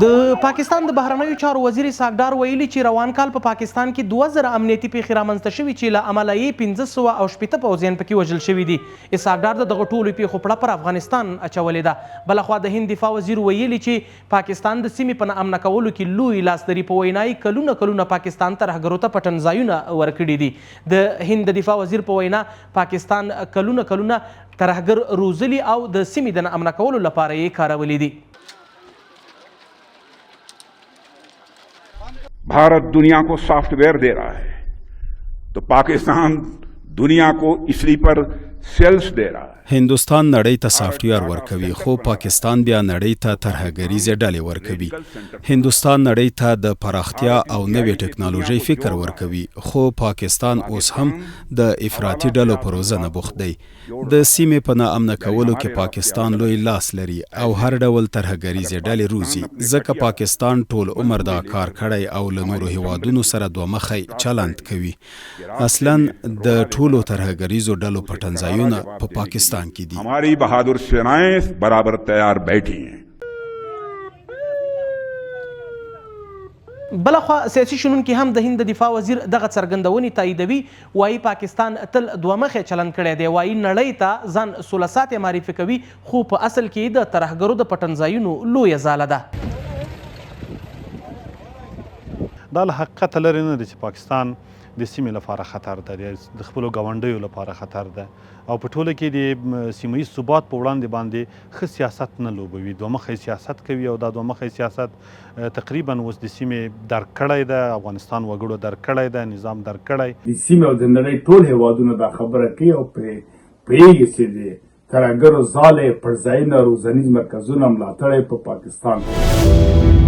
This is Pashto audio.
د پاکستان د بهرنیو چارو وزیر اسحاق ډار ویلي چې روان کال په پاکستان کې 2000 امنیتي پیښې رامنځته شوي چې له امله یې 560 پوځیان پکې وژل شوي دي. اسحاق ډار د دغو ټولو پیښو پړه پر افغانستان اچولې ده. بلخوا د هند دفاع وزیر ویلي چې پاکستان د سیمې په ناامنه کولو کې لوی لاس لري، په وینا یې کلونه کلونه پاکستان ترهګرو ته پټنځایونه ورکړي دي. د هند د دفاع وزیر په وینا پاکستان کلونه کلونه ترهګر روزلي او د سیمې د ناامنه کولو لپاره یې کارولي دي. भारत दुनिया को सॉफ्टवेयर दे रहा है तो पाकिस्तान दुनिया को स्लीपर सेल्स दे रहा है। هندوستان نړۍ ته سافټویر ورکوي، خو پاکستان بیا نړۍ ته ترهګریزې ډلې ورکوي. هندوستان نړۍ ته د پراختیا او نوې ټکنالوژۍ فکر ورکوي، خو پاکستان اوس هم د افراطي ډلو په روزنه بوخت دی. د سیمې په ناامنه کولو کې پاکستان لوی لاس لري او هر ډول ترهګریزې ډلې روزي، ځکه پاکستان ټول عمر دا کار کړی او له نورو هیوادونو سره دوه مخی چلند کوي. اصلا د ټولو ترهګریزو ډلو پټنځایونه په پاکستان کې دي. हमारी बहादुर सेनाएं बराबर तैयार बैठी हैं। بلخوا سیاسي شنونکي هم د هند د دفاع وزیر دغه څرګندونې تاییدوي، وایي پاکستان تل دوه مخی چلند کړی دی، وایي نړۍ ته ځان سوله ساتي معرفي کوي، خو په اصل کې د ترهګرو د پټنځایونو لویه ځاله ده. دا له حقیقته لرې نه ده چې پاکستان د سیمې لپاره خطر ده، د خپلو ګاونډیو لپاره خطر ده او په ټوله کې د سیمه ییز ثبات په وړاندې باندې ښه سیاست نه لوبوي، دوه مخی سیاست کوي او دا دوه مخی سیاست تقریبا اوس د سیمې درک کړی ده، افغانستان وګړو درک کړی ده، نظام درک کړی. د سیمې او د نړۍ ټول هېوادونه دا خبره کوي او پرې پوهېږي چې د ترهګرو ځالې، پټځایونه، روزنیز مرکزونه، ملاتړی په پاکستان کې.